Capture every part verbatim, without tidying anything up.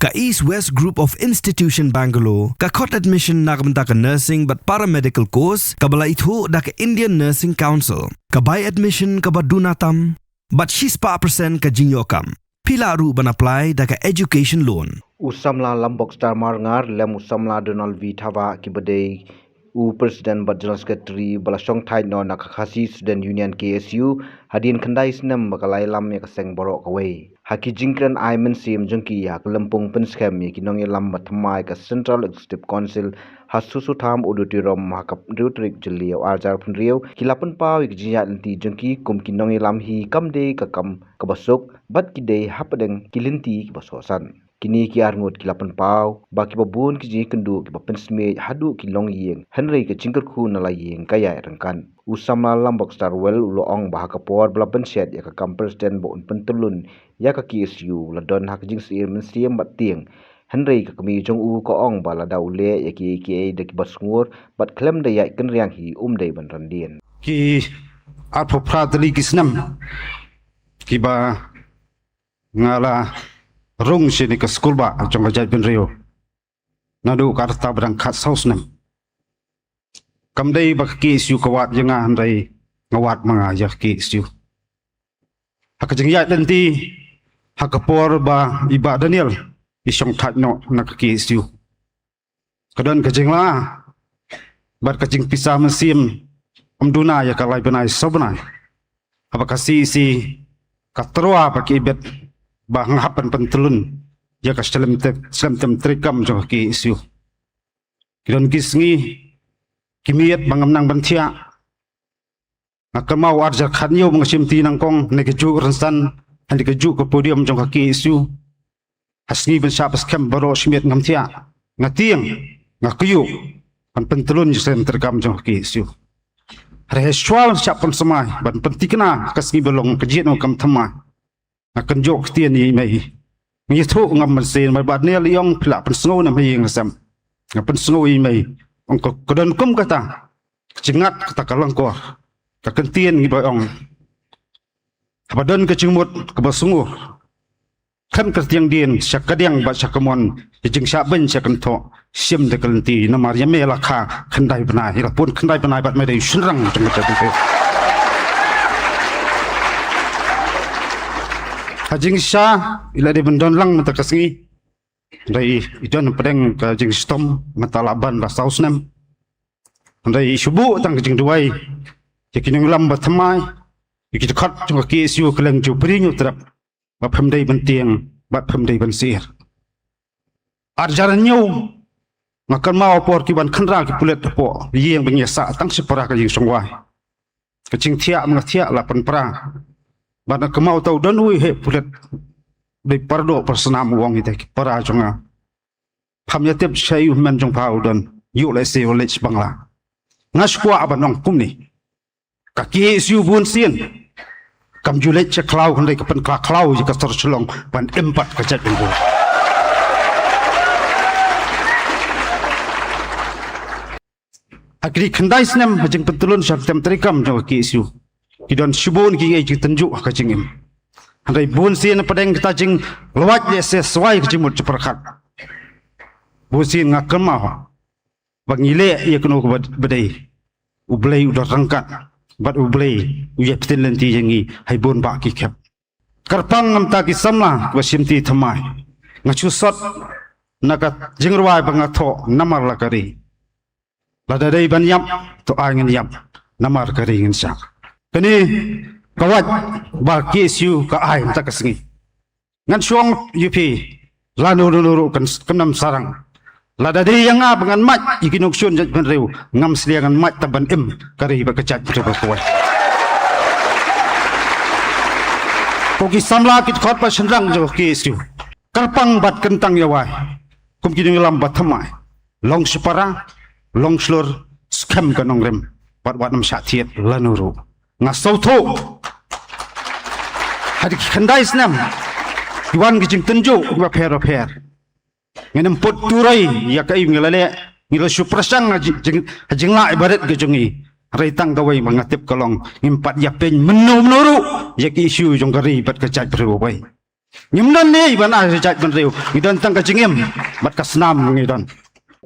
Ka East West Group of Institution Bangalore ka khot admission na ka bynta ka nursing bad paramedical course kaba la ithuh da ka Indian Nursing Council. Ka bai admission kaba duna tam bad shispah percent ka jingïoh kam. Phi lah ruh ban apply da ka education loan. U samla Lambok Star Marngar lem u samla Donald V Thava kiba dei u President bad General Secretary ba la shongthait noh na ka Khasi Student Union K S U hadien khyndai snem ba ka la ïalam ïa ka seng baroh kawei. Ha ki jingkren ai mynsiem jong ki ha ka lympung pynskhem ïa ki nongïalam ba thymmai ka Central Executive Council ha Soso Tham Auditorium ha ka hynriew tarik Jylliew arhajar phew hynriew, ki la pynpaw ïa ka jingïaid lynti jong ki kum ki nongïalam hi kam dei ka kam kaba suk bad ki dei hapdeng ki lynti kiba sohsan. Kine ki arngut ki la pynpaw ba kiba bun ki jingkynduh kiba pynsmit haduh ki longïing, hynrei ka jingkyrkhu na la ïing ka ïaid ryngkat. U samla Lambok Starwell u la ong ba ha ka por ba la pynshet ïa ka kam president ba un pyntyllun ïa ka K S U la don ha ka jingsyier mynsiem bad tieng. Hynrei ka kmie jong u ka ong ba lada u leh ïa kiei kiei da kiba sngur bad khlem da ïaid kynriang hi um dei ban ryndien. Ki arphew phra tylli ki snem kiba nga la rung shane ka skulbah jong ka jaitbynriew. Naduh ka rta ba dang khatsaw snem. Kam dei ba ka K S U ka wad ïa nga hynrei nga wad ma nga ïa ka K S U. Ha ka jingïaid lynti ha ka por ba i Bah Daniel i shongthait noh na ka K S U, ka don ka jingla bad ka jingpisa mynsiem, ym duna ïa ka lai bnai saw bnai. Haba ka C E C ka tyrwa ba ki ibit ba nga hap ban pyntyllun ïa ka slem te-, slem tem treikam jong ka K S U. Ki don ki sngi ki miet ba ngam nang ban thiah. Nga kynmaw arhajar khathynñiew ba nga shim ti nyngkong na kajuh rynsan, ha kajuh ka podium jong ka K S U. Ha sngi ban shah ba skhem baroh shi miet ngam thiah. Nga tieng, nga kyiuh ban pyntyllun ïa ka slem treikam jong ka K S U. Hynrei shuwa ban shah pynsmai ban pynthikna ka sngi ba long ka jingïaid kam thymmai. Nga kynjoh ktien ïa i mei. Nga ïathuh ngam mynsiem, ma Bah Daniel i ong phi lah pynsngew ne em ha ïing ha sem. Nga pynsngew ïa i mei. Ong ka, ka don kum kata ka jingngad, kata ka lyngkor. Ka kyntien ngi ba ong, haba don ka jingmut kaba sngur, khlem kyrtiang dien sha kadiang bad sha kamon, ïa jingshah beiñ sha kynthoh, shim da ka lynti, namar ïa me la kha khyndai bnai, la pun khyndai bnai bad me dei u shynrang jong ka jaitbynriew. Ha jingshisha i la dei ban don lang mynta ka sngi. Hynrei i don pdeng ka jingshitom mynta la ban la saw snem. Hynrei i shu buh tang ka jingduwai ïa ki nongïalam ba thymmai, ïa ki dkhot jong ka K S U, kylleng jingpyni ñiewtrep. Ba phim dei ban tieng, ba phim dei ban syier. Arhajar hynñiew nga kynmaw ha por ki wan khynra ki pulit hapoh ïing ba ngi ïasah tang shipara ka ïing shongwai. Ka jingthiah ma nga thiah la pynpra. Bad nga kynmaw tau don uwei u heh pulit, dei paradoh parasnam, u ong ïa ki para jong nga, pham ïatip sha i u hynmen jong pha u don, ïoh lehse u leit sha Bangla. Nga shu kwah ban ong kumne. Ka K S U bun sien kam ju leit sha khlaw, hynrei ka pynkhlad khlaw ïa ka sor Shillong ban im pat ka jaitbynriew. Ha kine khyndai snem ha jingpyntyllun sha tem treikam jong ka K S U, ki don shibun ki ïa jingtynjuh ha ka jingim. Hynrei bun sien pdeng kata jinglwait lehse swai ka jingmut jingpyrkhat. Bun sien nga kynmaw ba ngi leh ïa kano kaba, ba dei. U Blei u da ryngkat bad U Blei u ïa pynlynti ïa ngi ha i bun bah ki khep. Kyrpang namar ki samla ba shim ti thymmai. Nga shu sot na ka jingrwai ba nga thoh, namar la ka ri. Lada dei ban ïap, to ai ngin ïap, namar ka ri ngin shah. Kane ka wait ba K S U ka ai mynta ka sngi. Ngan shu ong ïa phi, lano lano ruh kan, kan ym sarang. Lada dei ïa nga ba ngan mad ïa ki nongshun jaitbynriew, ngam sliang ngan mad tang ban im ka ri bad ka jaitbynriew ba kawei. Ko ki samla ki dkhot ba shynrang jong ka K S U, kyrpang bad kyntang ïa wai, kum ki nongïalam ba thymmai, long shipara, long shlur, skhem ka nongrim, bad wat nym shah thied lano ruh. Nga sngewthuh ha ki khyndai snem ki wan ki jingtynjuh kiba pher bapher. Ngin ym put turoi ïa kaei ngi la leh, ngi la shu pyrshang ha jing, jing, ha jinglah barit ka jong ngi. Hynrei tang kawei ba nga tip ka long, ngim pat ïa pyn mynno mynno ruh ïa ki issue jong ka ri bad ka jaitbynriew bawei. Ngim don ne ban ai jait ban riew, ngi don tang ka jingim bad ka snam ngi don.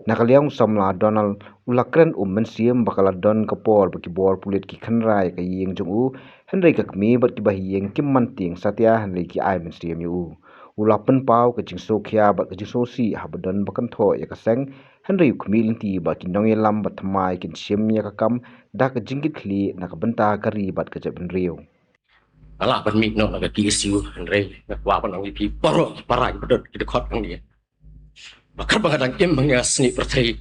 Na ka liang u samla Donald u la kren um mynsiem ba ka la don ka por ba ki bor pulit ki kynra ïa ka ïing jong u, hynrei ka kmie bad ki bahaïing kim man tieng satia hynrei ki ai mynsiem ïa u. U la pynpaw ka jingsngewkhia bad ka jingsngewsih haba don ba kynthoh ïa ka seng, hynrei u khmih lynti ba ki nongïalam ba thymmai kin shim ïa ka kam da ka jingkitkhlieh na ka bynta ka ri bad ka jaitbynriew. Nga lah ban mih noh na ka K S U, hynrei nga kwah ban ong ïa phi baroh ki para ki ba don ki dkhot hangne ba katba nga dang im ha nga snieh pyrthei,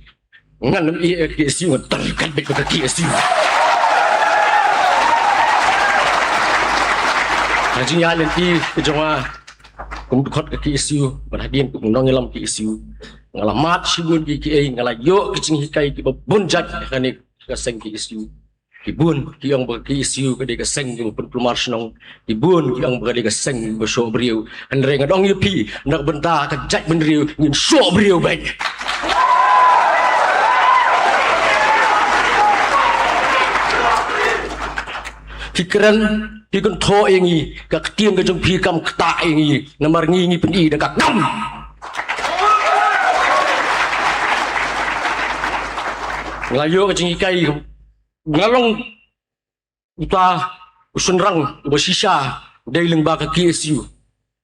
ngan ym ïeh ïa ka K S U, ngan tyrkat beit bad ka K S U. Ka jingïaid lynti ka jong nga kum dkhot ka K S U bad hadien kum nongïalam K S U, nga la mad shibun ki kiei, nga la ïoh ki jinghikai kiba bun jait ha kane ka seng K S U. Ki bun ki ong ba ka K S U ka dei ka seng kaba pynkulmar shnong. Ki bun ki ong ba ka dei ka seng kaba shoh briew. Hynrei nga ong ïa phi, na ka bynta ka jaitbynriew ngin shoh briew beit. Phi kren, phi kynthoh ïa ngi, ka ktien ka jong phi kam ktah ïa ngi, namar ngi ngi pyni da ka kam. Nga la ïoh ka jinghikai, nga long uta u shynrang uba shisha dei lyngba ka K S U.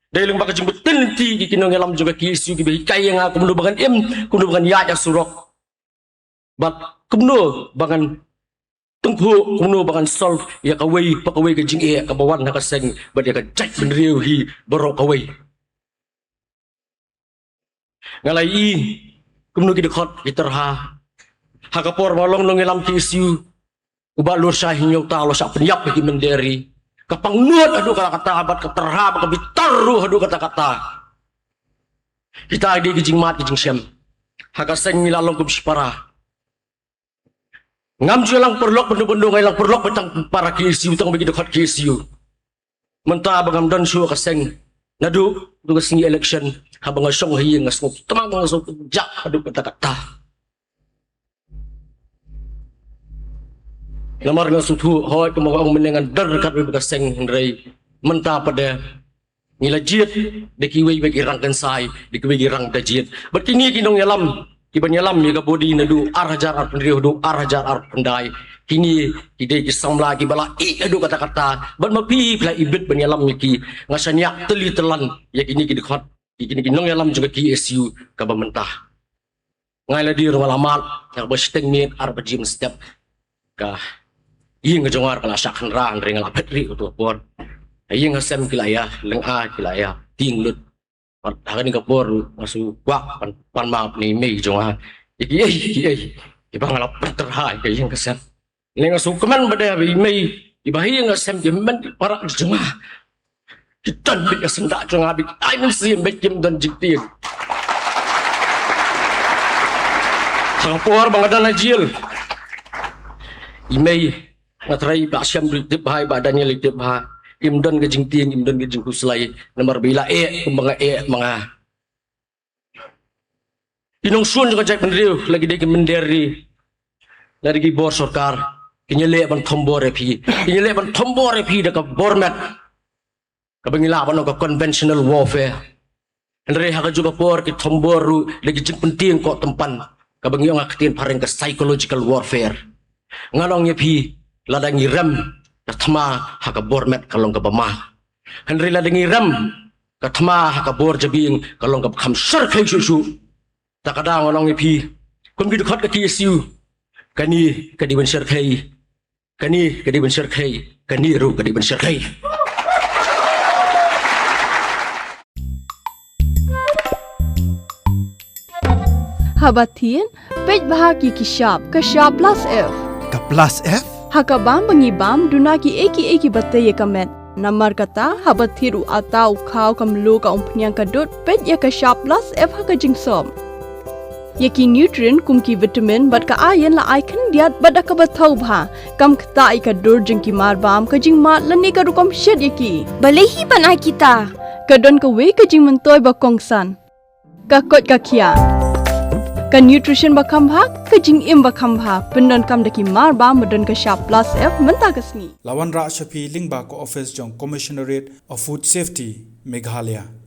Dei lyngba ka jingbtin lynti ki, ki nongïalam jong ka K S U kiba hikai ïa nga kumno ba ngan im, kumno ba ngan ïaid ha surok, bad kumno ba ngan tyngkhuh, kumno ba ngan solve ïa kawei pa kawei ka jingeh kaba wan ha ka seng bad ïa ka jaitbynriew hi baroh kawei. Nga la ïohi kumno ki dkhot ki tyrha. Ha ka por ba long nongïalam K S U, u Bah Lurshai Hynñiewta u la shah pynïap ïa ki mynder ri. Ka pangnud haduh katta katta bad ka tyrha bad ka bitar ruh haduh katta katta. Kita ki dei ki jingmad ki jingshem. Ha ka seng ngi la long kum shipara. Ngam ju ïalang paralok bynta bynta, nga ïalang paralok ba tang para K S U, tang ba ki dkhot K S U. Mynta ba ngam don shuh ha ka seng, naduh tu ka sngi election, haba nga shong ha ïing nga sngewthuh tymmen, nga sngewthuh jak haduh katta katta. Namar nga sngewthuh hooid kumba nga ong mynne ngan don ryngkat bad ka seng, hynrei mynta pat de ngi la jied da kiwei pat ki rangkynsai, da kiwei ki rangda jied. Bad kine ki nongïalam kiban ïalam ïa ka body naduh ar hajar arphew hynriew haduh ar hajar arphew khyndai, kine ki dei ki samla kiba la ïeh haduh katta katta. Bad ma phi phi la ibit ban ïalam ïa ki. Nga shaniah tylli tyllan ïa kine ki dkhot, ïa kine ki nongïalam jong ka K S U kaba mynta. Nga la dei ruh nga la mad, nga ba shiteng miet ar baje mynstep, ka ïing ka jong nga ka la shah khynra, hynrei nga la phet rieh kato ka por. Ka ïing ka sem ki la ïa lynga, ki la ïa tieng lut. Bad ha kane ka por ruh nga shu kwah ban pan map ïa i mei jong nga. Ïa kiei kiei kiba nga la pynterha ïa ka ïing ka sem. Lei nga sngewkmen ba dei ba i mei, i bahaïing, i sem, ki hynmen ki para ki jong nga ki don beit ka syndah jong nga, bad ki ai mynsiem, bad kim don jingtieng. Ha ka por ba nga don ha jel, i mei, nga tharai i Bah Shem ruh i tip bha, i Bah Daniel i tip bha, im don ka jingtieng, im don ka jingkhuslai, namar ba i la eh kumba nga eh ma nga. Ki nongshun jong ka jaitbynriew, la ki dei ki mynder ri, la ki dei ki bor sorkar, kin ïaleh ban thombor ïa phi, kin ïaleh ban thombor ïa phi da ka bor met, kaba ngi lah ban ong ka conventional warfare. Hynrei ha kajuh ka por ki thombor ruh da ki jingpyntieng koh tympan, kaba ngi ong ha ka ktien phareng ka psychological warfare. Ngan ong ïa phi, lada ngi rem ka thma ha ka bor met ka long kaba ma. Hynrei lada ngi rem ka thma ha ka bor jabieng ka long kaba kham shyrkhei shuh shuh. Ta ka daw ngan ong ïa phi, kum ki dkhot ka K S U, kane ka dei ban shyrkhei, kane ka dei ban shyrkhei, kane ruh ka dei ban shyrkhei. Haba thied, peit bha ki ki shap, ka shap plus F. Ka plus F? Ha ka bam ba ngi bam, duna kiei kiei kiba tei ïa ka met. Namar kata, haba thied u atta, u khaw, ka mluh, ka umphniang, ka dud, peit ïa ka shap plus F ha ka jingsop. Ïa ki nutrient kum ki vitamin bad ka iron la ai khyndiat bad da kaba thaw bha. Kam ktah ïa ka dur jong ki marbam, ka jingmad lane ka rukom shet ïa ki. Balei hi ban ai kita? Ka don kawei ka jingmyntoi ba kongsan. Ka koit ka khiah. Ka nutrition ba kham bha, ka jingim ba kham bha. Pyndonkam da ki marbam ba don ka shap plus F mynta ka sngi. La wanrah sha phi lyngba ka office jong Commissionerate of Food Safety. Meghalaya.